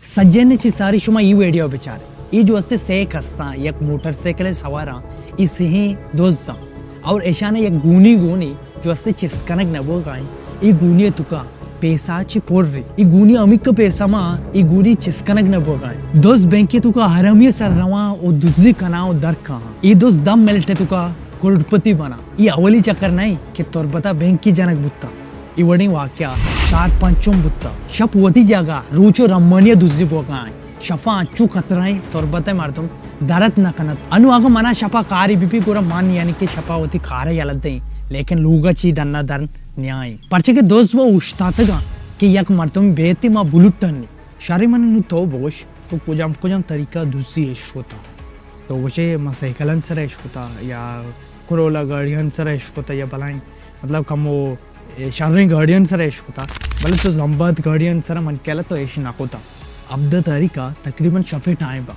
سجن چی ساری شما ای ویڈیو بچار۔ ای جو استے سے کساں یک موٹر سائیکل سواراں، ای سہیں دزاں اور ایشانہ یک گونی گونی جو استے چست کنگ نہ بوگائیں۔ ای گونی توکا پیسہ چی پر ری۔ ای گونی امیک پیسہ ما ای گونی چست کنگ نہ بوگائیں۔ دز بینکی توکا حرامی سر رواں و دزی کناں و در کاہاں۔ ای دز دم منٹ توکا کروڑپتی بنا۔ ای اولی چکر نہیں کہ تربتا بینکی جنگ بوتا۔ ای وڑیں واقعہ چار پنچم بوتا۔ شپ وتی جاگہ، روچ و رمانی دزی بوگائیں۔ شفا انچو خطرہ ایں، تربت ء مردم درت نہ کنت۔ انو اگاں منا شپا کاری بی بی گڑا من یعنی کہ شپا وتی کار ء یلہ دیں، لیکن لوگ ء چی ڈن ء در نیائیں۔ پرچہ کہ دز و اوشتاتگاں کہ یک مردم بیتی ما بلوٹنی۔ شرے من نو تو بگوش، تو کجام کجام طریقہ دزی اش ہوتا؟ تو گوشے ما سائیکلن سر اش ہوتا یا کرولا گاڑیان سر اش ہوتا یا بلائیں، مطلب کمو اے شریں گاڑیان سر اش کتا، بلے تو زمباد گاڑیان سر من کہلا تو اش نہ کتا۔ ہبدہ تاریخ ء تقریباً شفے ٹائم با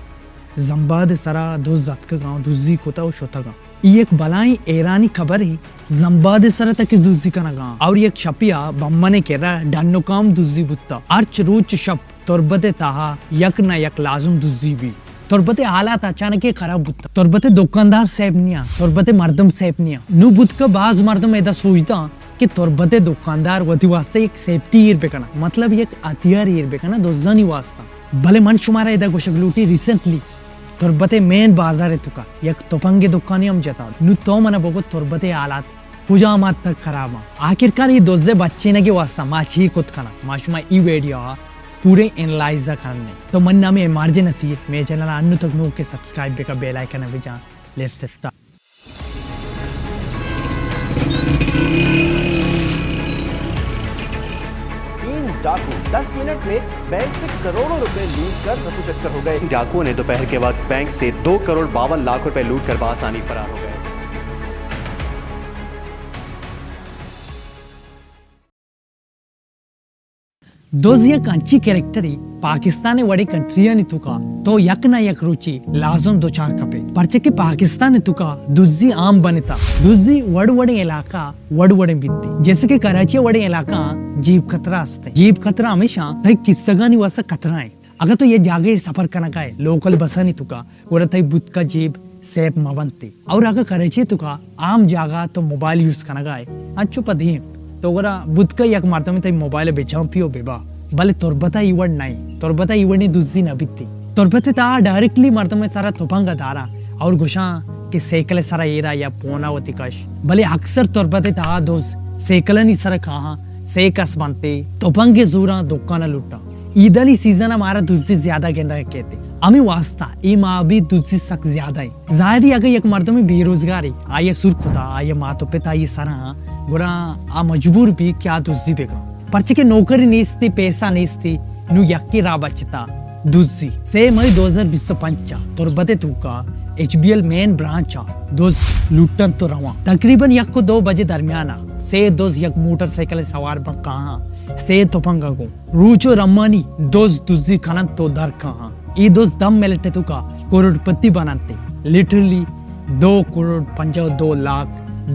زمباد سرا دز زتکگاں، دزی کتا و شتگاں۔ ای یک بلائیں ایرانی خبر ای۔ زمباد سرا تک دزی کنگاں اور یک شپیا بمنے کرا ڈنکام دزی بوتا۔ ہرچ روچ شپ تربت ء تہا یک نہ یک لازم دزی بی۔ تربت ء حالات اچانک ء خراب بوت۔ تربت ء دکاندار سیف نیا، تربت ء مردم سیف نیا۔ نو بوت کہ باز مردم ادا سوچ داں کہ تربت ء دکاندار وتی واسطہ یک سیفٹی ایر بکناں، مطلب یک ہتھیار ایر بکناں دزانی واسطہ۔ بلے من شمارا ادا گوشگ لوٹی، ریسنٹلی تربت ء مین بازار ء توکا یک تپنگ ء دکانے ہم جتا۔ نو تو منا بگو تربت ء حالات کجام حد تک خراب آں۔ آخرکار اے دز ء بچینگ ء واسطہ ما چی کت کناں؟ ما شما ای ویڈیو ء پورے اینالائز ء کنیں۔ تو من نام ایم آر جے نصیر، مے چینل ء انو تک نوک ء سبسکرائب بکا، بیل آئیکن ء بجا۔ Let's start. تین ڈاکو دس منٹ میں بینک سے کروڑوں روپے لوٹ کر رفو چکر ہو گئے۔ ڈاکوؤں نے دوپہر کے وقت بینک سے دو کروڑ باون لاکھ روپے لوٹ کر بآسانی فرار ہو گئے۔ دز یک انچی کریکٹرے، پاکستان ء وڑیں کنٹریانی توکا تو یک نہ یک روچے لازم دوچار کپے، پرچہ کہ پاکستان ء توکا دزی عام بنتا۔ دزی وڑ وڑیں علاقہ وڑ وڑیں بیتی، جیسے کہ کراچی ء وڑیں علاقہ جیب خطرہ است۔ جیب خطرہ ہمیشہ تئی کسگانی واسطہ خطرہ ایں۔ اگاں تو یہ جاگہ سفر کنگا ئے، لوکل بسانی توکا، گڑا تئی بوتکا جیب سیپ مہ بنت۔ اور اگاں کراچی توکا عام جاگہ تو موبائل یوز کنگا ئے، انچو پہ دیم تو گڑا بوتکا یک مردمے تئی موبائل بچانپی و ببا، بلے تربتا ای وڑ نئیں۔ تربتا ای وڑیں دزی نہ بیتی۔ تربت تہا ڈائریکٹلی مردم سرا تپنگ دارا اور گوشاں کہ سیکل سرا ایرا یا پونا وتی کش، بلے اکثر تربت تہا دز سیکلانی سرا کاہاں، سے کس بنتے، تپنگ زوراں دکانا لٹاں۔ عیدانی سیزن ء مارا دزی زیادہ گندگ کیت۔ ہمے واسطہ اے ماہ بھی دزی سک زیادہ ایں۔ ظاہری اگاں یک مردمے بے روزگارے، آئی ء سور کتا، آئی ء مات و پت آئی ء سرا، گڑا آ مجبور بی کہ آ دزی بکن۔ پرچہ کہ نوکری نیستی، پیسہ نیستی، نو یکے راہ بچتا دزی۔ سے مئی دو ہزار بیست و پنچ ء تربت ء توکا ایچ بی ایل مین برانچ ء دز لوٹنت و رواں۔ تقریباً یک و دو بجے درمیان ء سے دز یک موٹر سائیکل ء سوار بن کاہاں، سے تپنگ ء گوں۔ روچ و رمانی دز دزی کننت و در کاہاں۔ اے دز دہ منٹ توکا کروڑ پتی بننت۔ لٹرلی دو کروڑ پنجاہ و دو لاکھ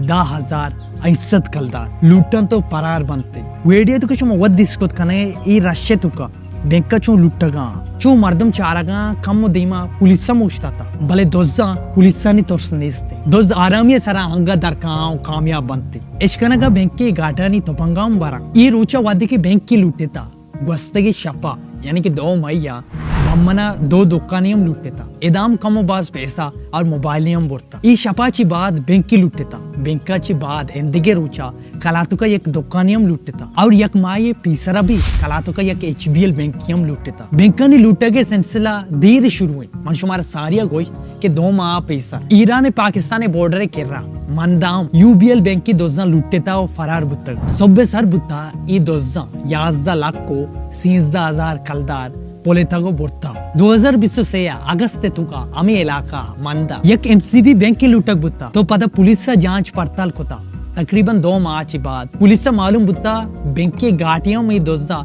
دہ ہزار ہشت سد کلدار لوٹنت و پرار بنت۔ ویڈیو توکا شما وت دیست کت کنے اے رش توکا بینک چون لوٹگاں، چون مردم چارگاں، کم و دیما پولیس ہم اوشتاتا، بلے دزاں پولیسانی ترس نیست۔ دز آرامی سرا انگا در کاہاں و کامیاب بنت۔ اشکنگا بینکی گاٹانی تپنگاں ہم براں۔ اے روچا وہدے کہ بینکی لوٹتا، گوستگیں شپا، یعنی کہ دو مئی ء بمنا دو دکانی ہم لوٹتا۔ ادام کم و باز پیسہ اور موبائلے ہم برتا۔ اے شپا چی بعد بینکی لوٹتا۔ بینکا چی بعد ایندگہ روچا کلاتوکا یک دکانی ہم لوٹتا اور یک ماہے پیسرا بھی کلاتوکا یک ایچ بی ایل بینکی ہم لوٹتا۔ بینکانی لوٹگے سلسلہ دیر شروع ایں۔ من شمارا ساریا گوشت کہ دو ماہ پیسر ایران پاکستان بارڈر کرا مندام یو بی ایل بینکی دزاں لوٹتا و فرار بوتگ۔ صبح سر بوتا اے دزاں یازدہ لکھ و سیزدہ ہزار کلدار پولیتگ و برتا۔ دو ہزار بیست و سے اگست توکا ہمے علاقہ مندا یک ایم سی بی بینکی لوٹگ بوتا تو پدا پولیس جانچ پڑتال کتا۔ تقریباً دو ماہ چی بعد پولیس معلوم بوتا بینکی گاٹی ہم اے دزا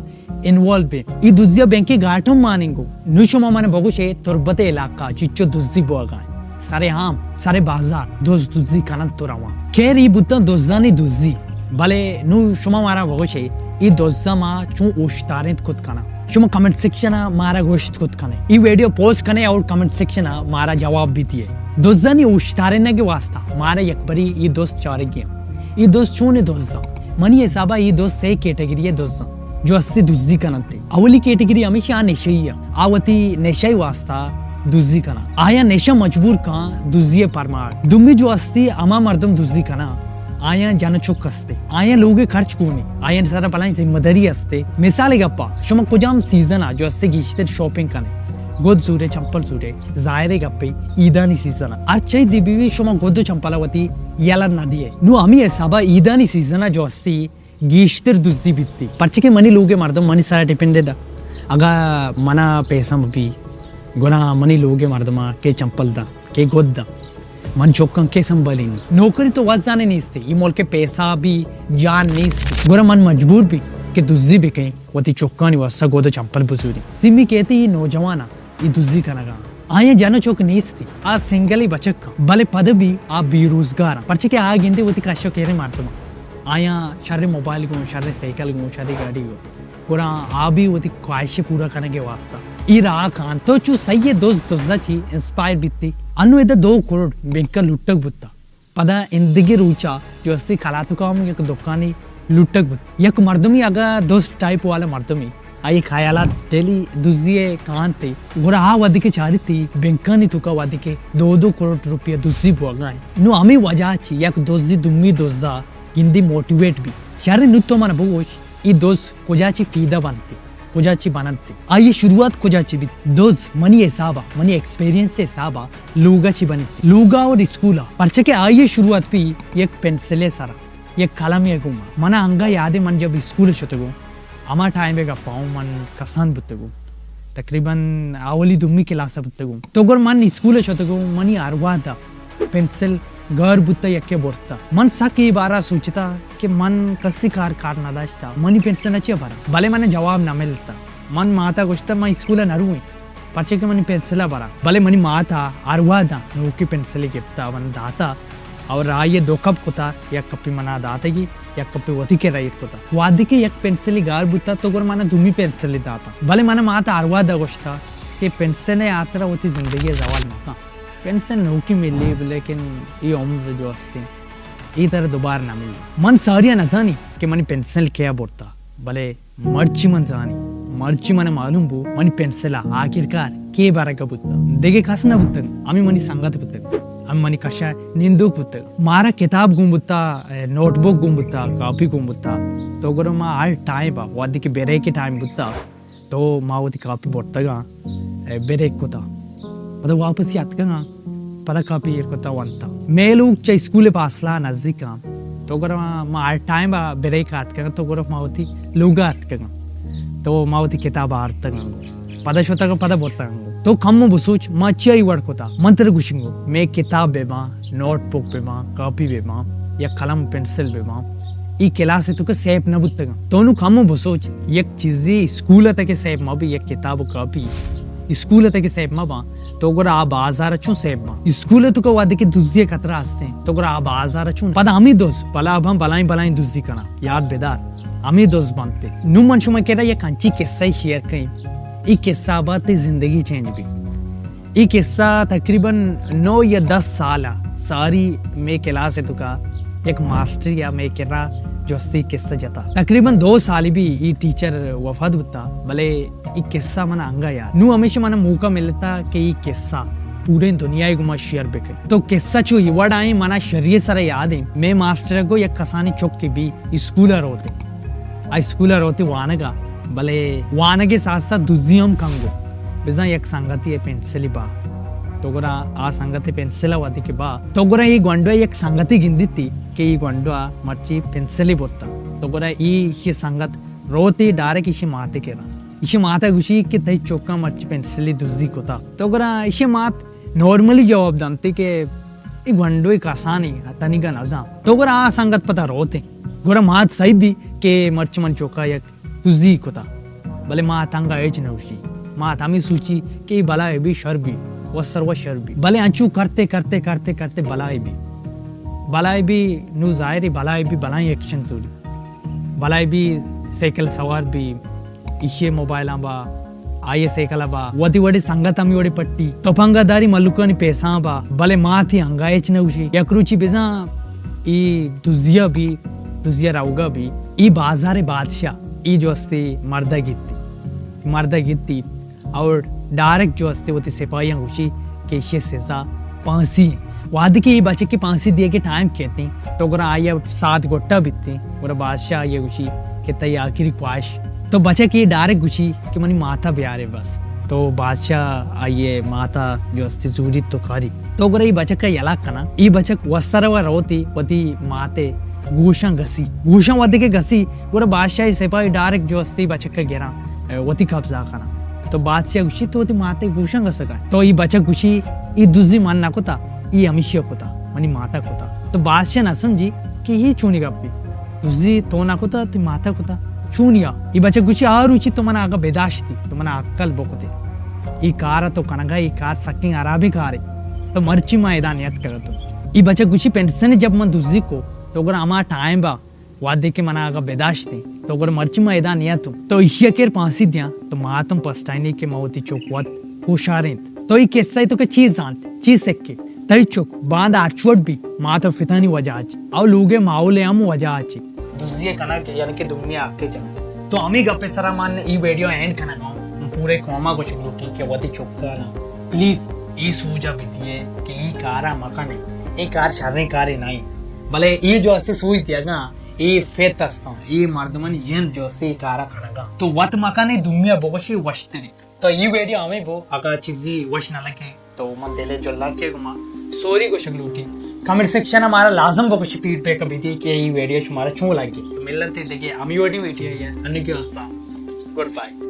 انوالو بے۔ ای دزیا بینکی گاٹ ہم ماننگو۔ نو شما من بگوشے تربت علاقہ چچو دزی بوگا ایں۔ سر عام، سر بازار دز دزی کنن تو رواں۔ خیر ای بوتاں دزانی دزی۔ بلے نو شما مارا بگوشے ای دزا ما چون اوشتارینت کت کناں۔ شما کمنٹ سیکشن ءَ مارا گوشت کت کنے، ای ویڈیو پوسٹ کنے اور کمنٹ سیکشن ءَ مارا جواب بھی دیے۔ دزانی اوشتارینگ ءِ واسطہ مارا یک بری ای دز چارگی ہیں۔ ای دز چون دزاں؟ منی حسابا ای دز سے کیٹگری دزاں جو استی دزی کننتے۔ اولی کیٹگری ہمیشہ آ نشئی ہے، آ وتی نشئی واسطہ دزی کنا۔ آیا نشہ مجبور کن دزی پرمار۔ دومی جو استی ہما مردم دزی کنا، آیاں جن چک استے، آیاں لوگ خرچ کونی، آیاں سرا بلائیں ذمہ داری استے۔ مثال گپا، شما کجام سیزن آ جو استے گیشتر شاپنگ کنے؟ گد زورے، چمپل زورے، ظاہر گپے، عیدانی سیزن آ۔ ہر چیز دی بیوی شما گد و چمپل وتی یلہ نہ دیے۔ نو ہمی حسابا عیدانی سیزن آ جو استی گیشتر دزی بیتی، پرچہ کہ منی لوگ مردم منی سرا ڈیپینڈڈ۔ اگا منا پیسہ مبی، گڑا منی لوگ مردما کے چمپل دا، کے گد دا، من چکاں کے سنبھالینی؟ نوکری تو وزانے نیستی، ای ملک پیسہ بھی جان نیستی۔ گڑا من مجبور بھی کہ دزی بکیں، وتی چکانی واسطہ گد و چمپل بزوری۔ سیمی کہتی ای نوجوانا ای دزی کنگا۔ آیاں جن و چک نیستی، آ سنگلی بچک آں، بلے پد بھی آ بے روزگار آں، پرچہ کہ آ گندے وتی کش و کیریں مردم آں۔ آیاں شر موبائل گوں، شر سائیکل گوں، شر گاڑی گوں۔ گڑا آ بھی وتی خواہش پورا کنگ ءِ واسطہ ای راہ کان۔ تو چو سہی دز دزا چی انسپائر بیتی۔ انو ادا دو کروڑ بینک ءَ لٹگ بوتا۔ پدا اندگہ روچا جو استی کلاتکا ہم یک دکانی لٹگ بوت۔ یک مردمی اگا دز ٹائپ والا مردمی آئی خیالات ڈیلی دزی ءَ کانت، گڑا آ وھدے کہ چاریت بینکانی توکا وھدے کہ دو دو کروڑ روپیہ دزی بوگا انت۔ نو ہمے وجہ چی یک دزی دومی دزا گندی موٹیویٹ بی۔ شر، نو تو من بگوش، ای دز کجا چی فیدہ بنت، کجا چی بنت؟ آئی شروعات کجا چی بیت؟ دز منی حسابا، منی ایکسپیرینس حسابا لوگا چی بنت؟ لوگا اور اسکولا۔ پرچہ کہ آئی شروعات بی یک پنسلے سرا، یک قلمے گوما۔ منا انگا یادے، من جب اسکول شتگوں، ہما ٹائم گپا اوں، من کسان بوتگوں، تقریباً اولی دومی کلاس بوتگوں۔ تو گر من اسکول شتگوں، منی ہر وھدا پنسل گار بوتا، یکے برتا۔ من سک ای بارا سوچتا کہ من کسی کار کار نہ داشتا، منی پنسل چیا برا؟ بلے من جواب نہ ملتا۔ من ماتا گوشتا، من اسکول نہ روئیں، پرچہ کہ منی پنسل برا۔ بلے منی ماتا ہر وھدا نوکی پنسلے گپتا، من داتا اور آئی دو کپ کتا، یک کپی منا داتگی، یک کپی وتی کرا ایر کتا۔ وھدے کہ یک پنسلے گار بوتا، تو گر منا دومی پنسلے داتا۔ بلے منا ماتا ہر وھدا گوشتا کہ پنسل ہاترا وتی زندگی زوال مکن۔ پنسل نوکی ملی، لیکن ای عمر جو استی، ای ترا دوبارہ نہ ملی۔ من ساریا نزانی کہ منی پنسل کیا برتا، بلے مرچی من زانی، مرچی من معلوم بو، منی پنسل آخرکار کے برگا بوتا۔ دگہ کس نہ بوتگ، ہمے منی سنگت بوتگ، ہمے منی کشا نندوک بوتگ۔ مارا کتاب گون بوتا، نوٹ بک گون بوتا، کاپی گون بوتا۔ تو گڑا ما ہر ٹائم با، وھدے کہ بریک ٹائم بوتا، تو ما وتی کاپی برتگاں، اے، بریک کتا۔ پدا واپسی اتکگاں، پدا کاپی ایر کتا ونتا۔ مئے لوگ چہ اسکول پاسلا نزیکاں۔ تو گڑا ما ہر ٹائم بریک اتکگاں، تو گڑا ما وتی لوگا اتکگاں۔ تو ما وتی کتاب آرتگاں۔ پدا شتگاں، پدا برتگاں۔ تو کمو بسوچ، ما چیا ای وڑ کتا؟ من ترا گوشنگو، مئے کتاب بہ باں، نوٹ بک بہ باں، کاپی بہ باں، یا قلم پنسل بہ باں، ای کلاس توکا سیپ نہ بوتگاں۔ تو نو کمو بسوچ، یک چیزے اسکول تک سیپ مہ بی، یک کتاب و کاپی اسکول تک سیپ مہ باں، تو گڑا آ بازار چون سیپ باں؟ اسکول توکا وھدے کہ دزی خطرہ ہستیں، تو گڑا آ بازار چون؟ پدا ہمے دز بلا باں، بلائیں بلائیں دزی کناں۔ یاد بدار، ہمے دز بنت۔ نو من شما کرا یک انچی قصہ شیئر کئیں، ای قصہ با تئی زندگی چینج بی۔ ای قصہ تقریباً نو یا دس سال ءَ ساری مئے کلاس ءِ توکا یک ماسٹرے ءَ مئے کرا جستی قصہ جتا۔ تقریباً دو سال بی ای ٹیچر وفات بوتا، بلے ای قصہ منا انگا یاد۔ نو ہمیشہ منا موقع ملتا کہ ای قصہ پوریں دنیا ءِ گوما شیئر بکن۔ تو قصہ چو ای وڑ آئیں، منا شری سرا یاد ایں۔ مئے ماسٹر گو یک کسانی چک بی اسکول ءَ روتے۔ آ اسکول ءَ روتی وانگ ءَ، بلے وانگ ءِ ساتھ ساتھ دزی ہم کنگو۔ بزاں یک سنگتی ءِ پنسلی با، تو گڑا آ سنگت ءِ پنسل ءَ وھدے کہ با، تو گڑا اے گونڈو ءَ یک سنگتی گندیتی کہ اے گونڈو ءَ مرچی پنسلی برتا۔ تو گڑا اے ایشی سنگت روتی ڈائریکٹ ایشی ماتے کرا۔ ایشی ماتے گوشی کہ تئی چکاں مرچی پنسلی دزی کتا۔ تو گڑا ایشی مات نارملی جواب دنتی کہ اے گونڈو ءِ کسانی تنیگا نزان۔ تو گڑا آ سنگت پتا روتے۔ گڑا مات سہی بی کہ مرچی من چکا یک دزی کتا، بلے مات انگا ہچ نہ گوشی۔ مات ہمے سوچی کہ اے بلا ءَ بی شر بی، وسر و شر بی۔ بلے انچو کرتے کرتے کرتے کرتے بلا ءَ بی۔ بلا ءَ بی، نو ظاہر ایں بلا ءَ بی بلائیں ایکشن زوری۔ بلا ءَ بی سائیکل سوار بی، ایشی موبائلاں با، آئی سائیکل با، وتی وڑے سنگت ہمی وڑے پٹی، تپنگا داری ملکانی پیساں با، بلے ماتی انگا ہچ نہ گوشی۔ یک روچی بزاں ای دزیا بی، دزیا روگا بی، ای بازار بادشاہ، ای جو استی مردا گیتی، مردا گیتی۔ اور ڈائریکٹ جو استی وتی سپاہیاں گوشی کہ ایشی سزا پانسی ہیں۔ وہدے کہ ای بچک کی پانسی دیگے ٹائم کیتی، تو گڑا آئی ساعت گٹا بیتی، گڑا بادشاہ آئی گوشی کہ تئی آخری خواہش۔ تو بچک ای ڈائریکٹ گوشی کہ منی ماتا بیارے بس۔ تو بادشاہ آئی ماتا جو استی زوری تو کاری۔ تو گڑا ای بچک کا یلا کنا، ای بچک وسر و روتی وتی ماتے گوشاں گسی۔ گوشاں وہدے کہ گسی، گڑا بادشاہ سپاہی ڈائریکٹ جو استی بچک کا گراں، اے، وتی قبضہ کناں۔ تو بادشاہ گوشی، تو وتی ماتے گوشاں گسگا۔ تو ای بچک گوشی، ای دزی من نہ کتا، ای ہمیشی کتا، منی ماتا کتا۔ تو بادشاہ نہ سمجھی کہ ای چونی گپی۔ دزی تو نہ کتا، تی ماتا کتا۔ چونیا؟ ای بچک گوشی، آ روچی تو منا آگا بداشتی، تو منا عقل بکتے۔ ای کارا تو کنگا، ای کار سکیں خرابیں کارے۔ تو مرچی ما ادا نیت کرتو۔ ای بچک گوشی، پنسن جب من دزی کو، تو گڑا ہما ٹائم با وہدے کہ منا آگا بداشتیں، تو گڑا مرچی ما ادا نیاتوں۔ تو ایشی کیر پانسی دیاں، تو ماتم پسٹائنی کہ ما وتی چک وت ہوشارینت۔ تو ای قصہ تو کہ چیز زانت، چیز سکے؟ تئی چک باندا ہرچ وڑ بی، مات و پتانی وجہ چی، او لوگے ماحول ہم وجہ چی۔ دزی کنگ یعنی کہ دنیا حق جنگ۔ تو ہمیں گپے سرا من ای ویڈیو اینڈ کنگا ہوں۔ من پورے قوما گوشگ لوٹی کہ وتی چکانا پلیز ای سوجا بدیے کہ ای کارا مکنے، ای کار شریں کارے نہیں۔ بلے ای جو اسے سوج دیگا، ای فیت استاں، ای مردمانی جند جو اسے ای کارا کنگا۔ تو وت مکنے، دنیا بگوشی وشتری۔ تو ای ویڈیو ہمیں بو، اگا چیزی وش نہ لگے تو من دل جلا کے گما سوری گوشگ لوٹی۔ کمنٹ سیکشن مارا لازم بگوشی، فیڈ بیک بدی کہ ای ویڈیو شمارا چون لگی۔ تو ملن تے دگے ہمی ویڈیو ویڈیو ہے، انکی واسطہ گڈ بائے۔